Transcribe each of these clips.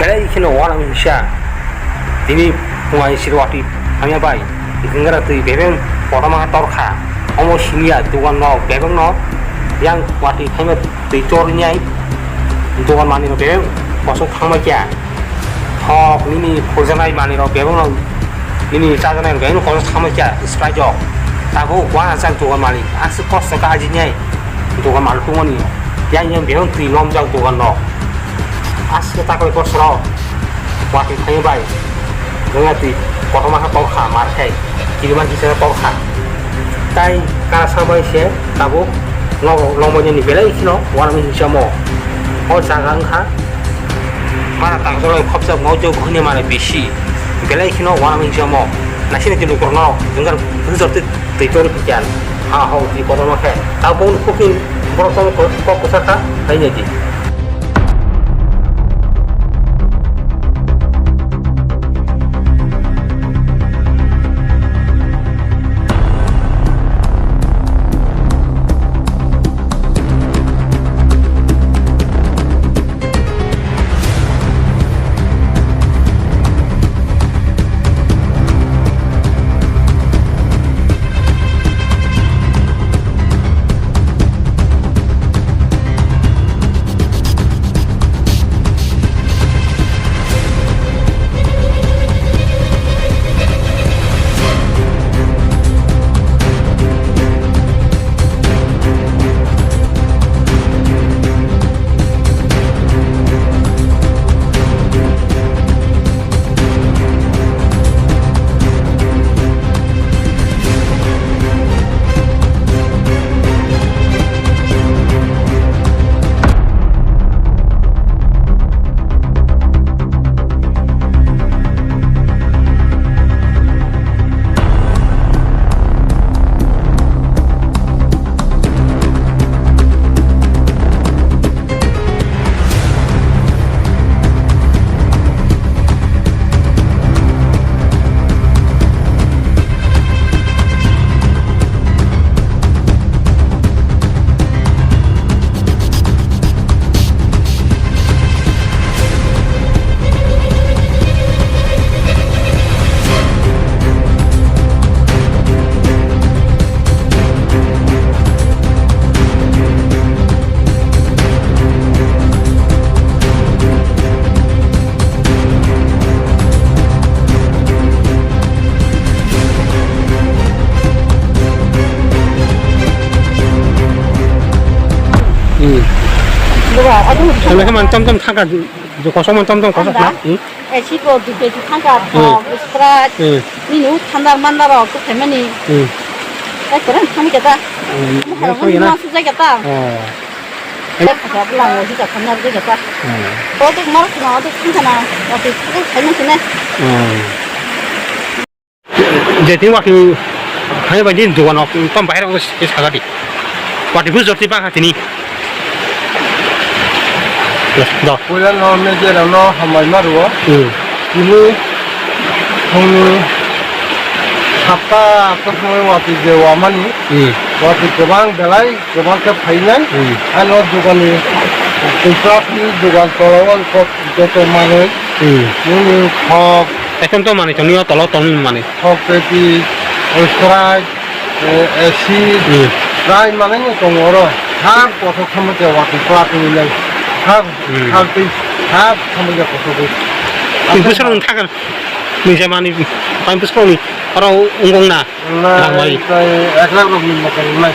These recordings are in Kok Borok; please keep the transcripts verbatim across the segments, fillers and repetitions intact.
Belai kheno uanamisa. Tini phungai siro watwi hamya bai. Gwngra twi bebeng kotorma torkha. Omo siniya dogan rok bebeng no yang watwi phaima twi tor nyai. Dogan manwi no bebeng kosok thangma kya. Thok nini khurjanai manwi rok bebeng no nini chajanai rok bebeng no kosok thangma kya. Sprite rok. Tabuk uanajak dogan malik. Aswk kosto khe ajinai. Dogan malik tongmani. Yang yang bebeng twi lomjak dogan rok. Aske taklai bosoro watwi thangwi bai gwnga twi kotorma khe torkha mar khai kiriman kisa torkha. Tai karasa bai se tabuk nogo longmani belai kheno uanamisa mo. O jaga wngkha para tangsolai khopjak maujo buhuni mara bisi belai kheno uanamisa mo. Naisini tini korno gwnga bujor twi twi tor khe kyan. Ha ho twi kotorma khe tabuk khuking. Borok tamo kok kwchar kha, hai nai di. Hmm. Buka, aduh. Sampai ke mancam-cam thangka, jo kosong mancam-cam kosong na? Hmm. Eh, si ko dui keji thangka, hmm, thok, Sprite. Hmm. Nini u thanda manda rok, tu family. Hmm. Eh, kurang thangmi kata. Hmm. Mau ya, mau so ya na. Mau sujai kata. Oh. Eh, kata pulang, mau sujai kata, sujai kata. Hmm. Kau tu mau kena, tu thangka na, waktu itu family sini. Hmm. Jetin watwi hai bai din dogan rok tamo bahai rok se saga di. Watwi bujor twi bangkha tini. Do. Puila no media rok no hambai ma rwo. Hmm. Tini phungni sapta atta somoi watwi je wamani. Hmm. Watwi kwbang belai kwbang khe phainai. Hmm. Ano dogan ni twi dogan tolo joto manwi. Hmm. Nini thok. Ekdom to manwi tongni o tolo tongni manwi. Thok pepi, Sprite, eh, acid, hmm, rai manwi no tongo oro. Thak kothok thangma khe watwi pla tongwi nai. Thak, hmm, thak twi, thak thangma khe kothok twi. Twi bwswk rok thakar. Nini se manwi, twi bwswk rokni oro wngkong na. Nai, rang bai. Tei ek lakh rokni motom nai.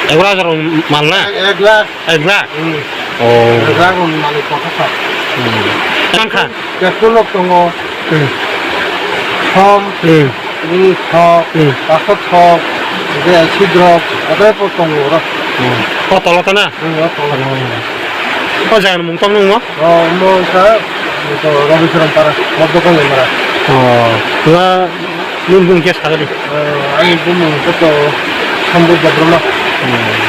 Ek lakh rok mal na? Ek, ek lakh. Ek lakh? Hmm. Oh. Ek lakh rokni malik kothok kha. Hmm. Tang kha? Petrol rok tongo. Hmm. Som. Hmm. Ini thok. Hmm. Pasok thok. Ini acid rok. Ada po tongo ro. Hmm. O tolo ta na? Hmm, o tolo. Hmm. O jaga ni mung tamo nung mo? O, mo sa, to Rabi Saram para. Mo dokan ni mara. Oh. Nga Nini bumung khe sagadi? Eh, ani bumung khe to Sambut Debbarma. Hmm.